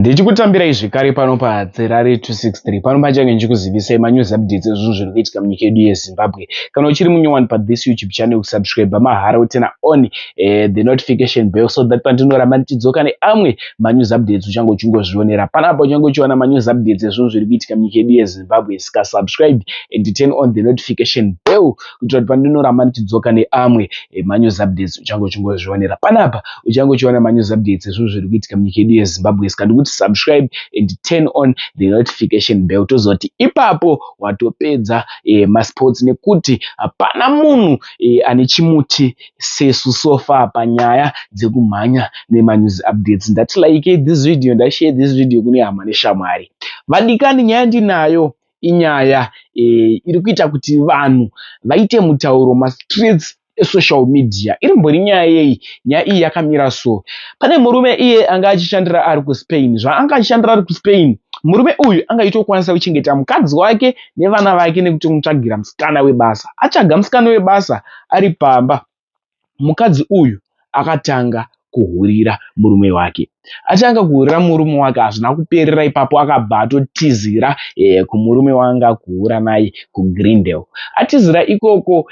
Ndichikutambirai zvekare pano paHatirare 263 pano pachange ndichikuzivisai manews updates ezvinhu zviri kuitika munyika yedu yeZimbabwe. Kana uchiri munyowani pathis YouTube channel kusubscribe mahara utena on the notification bell so that pandinoramba ndichidzoka neamwe manews updates uchange uchingozvionera. Panapa uchange uchiona manews updates ezvinhu zviri kuitika munyika yedu yeZimbabwe. Saka subscribe and turn on the notification bell kuitira kuti pandinoramba ndichidzoka neamwe manews updates uchange uchingozvionera. Panapa uchange uchiona manews updates ezvinhu zviri kuitika munyika yedu yeZimbabwe. Saka ndikuti subscribe and turn on the notification bell tozoti ipapo watopedza masports nekuti hapana munhu ane chimuti sesu so far panyaya dzekumhanya nemanews updates. Ndati like this video, ndashare this video kune hama neshamwari. Vadikani, nyaya ndinayo inyaya iri kuita kuti vanhu vaite mutauro mastreets esocial media. Irimbori nyaya yei? Nyaya iyi yakamira so. Pane murume iye anga achishandira ari kuSpain. Zvaanga achishandira ari kuSpain, murume uyu anga achitokwanisa kuchengeta mukadzi wake nevana vake nekutomutsvagira musikana webasa. Atsvaga musikana webasa ari pamba, mukadzi uyu akatanga kuhurira murume wake. Atanga kuhurira murume wake hazvina kuperera ipapo, akabva atotizira kumurume waanga kuhura naye kuGreendale. Atizira ikoko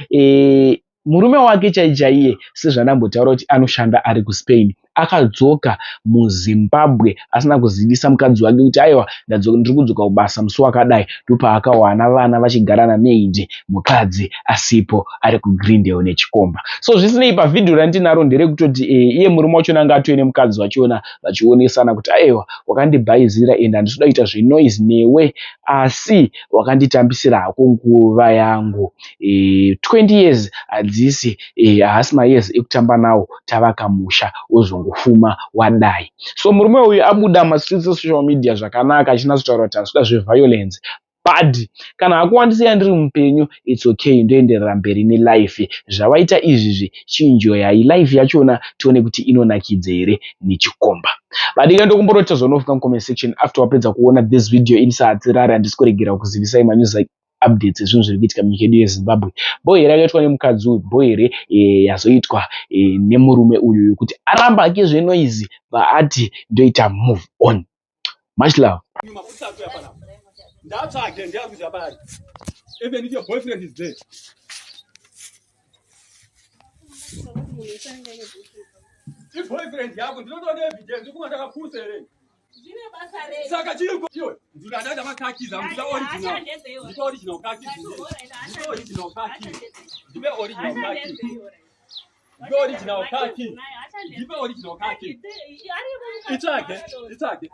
murume wake chaichaiye sezvandambotaura kuti anoshanda ari kuSpain, akadzoka muZimbabwe asina kuzivisa mukadzi wake kuti aiwa ndiri kudzoka kubasa musi wakadai. Ndopaakawana vana vachigara namaid, mukadzi asipo ari kuGreendale nechikomba. So zvisinei, pavhidhiyo randinaro nderekutoti iye murume wachona anga atove nemukadzi wachona vachionesana kuti aiwa wakandibhaizira ende handisi kuda kuita zvenoise newe, asi wakanditambisira hako nguva yangu. 20 years hadzisi haasi mayears ekutamba nawo tavaka musha wozongofuma wadai. So murume uyu abuda mastreets esocial media zvakanaka achinatsotaura kuti handisi kuda zveviolence, but kana hakuwandisiya ndiri mupenyu it's okay, ndoenderera mberi nelife. Zvavaita izvizvi chinjoyai life yachona tione kuti inonakidza here nechikomba. Vadika, ndokumborota zvaunofunga mucomment section after wapedza kuona this video. Ini saHatirare handisi kuregera kuzivisai manews updates ezvinhu zviri kuitika munyika yedu yeZimbabwe. Bho here yakaitwa nemukadzi uyu? Bho here yazoitwa nemurume uyu kuti aramba ake zvenoise vaati ndoita move on? Much love. Ndatsvage ndiyakuziva pari. Even if your boyfriend is there. Iboyfriend yako ndinotoona evidence kuma ndakapusa here? Saka chii iwe? Ndinada makakiza, ndida original. Ndida original kaki. Ndida original kaki. Ndipe original kaki. Ndipe original kaki. Ndipe original kaki. Itsvage, itsvage.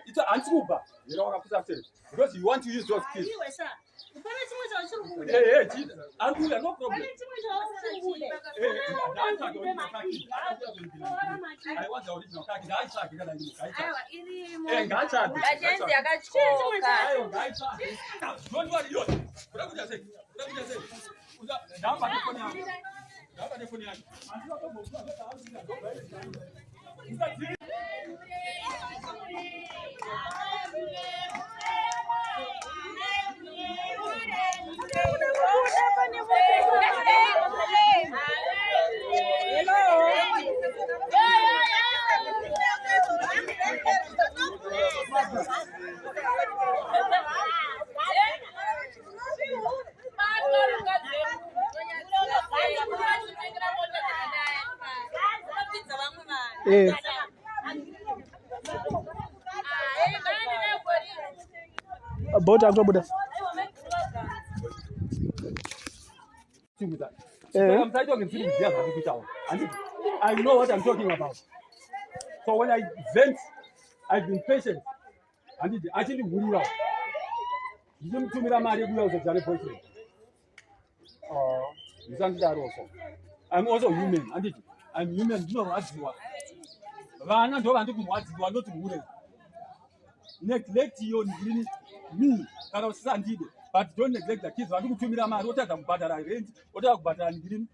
Itsa handisi kuba. Ndira wakapusa sei? Because you want to use those keys. Ari kuuya, no problem. Ndaitsvage original kaki. I want the original kaki. Ndaitsvage kana iri. Ngaitsvage. Ngaitsvage. Bachenzi yakatyoka. Ayo, ngaitsvage. Don't worry, yo. Kuda kuita sei? Kuda kuita sei? Ndamba nefoni yako. Ndamba nefoni yako. Handina tombokuwa Usadziri. Bota akutobuda. I know what I'm talking about. So when I vent, I've been patient. Handiti achindihurira ndichimutumira mari yekuuya kuzodya neboyfriend. Musandidaro so. I'm also human. Handiti I'm human, ndinorwadziwa. Vana ndo vandiri kurwadziwa, not hure. Neglect iyo ndini me kana usisandide, but don't neglect the kids. Vandiri kutumira mari, otadza kubhadhara rent, otadza kubhadhara ndirini,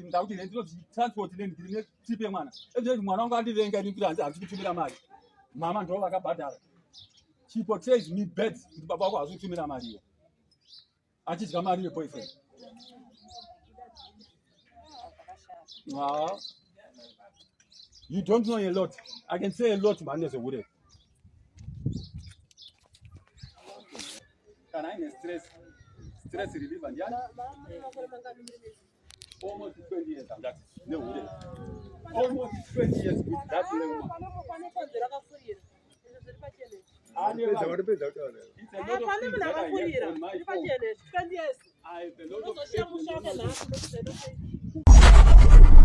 ndakuti rent inonzi transport nendiri netrip yemwana. Ezvezvi mwana wangu andivenga ini kuti handisi kutumira mari. Mama ndo vakabhadhara. She portrays me bad kuti baba wako haasi kutumira mari iyo. Achidya mari yeboyfriend. Ah. You don't know a lot. I can say a lot mhani nezvehure. Kana aine stress, stress reliever ndiani? Almost 20 years I'm that nehure. Almost 20 years with that woman. Pane munhu akafurira zviri pachena 20 years. I have a lot of Unozosiya musha wake nhasi nokuzvaita sei?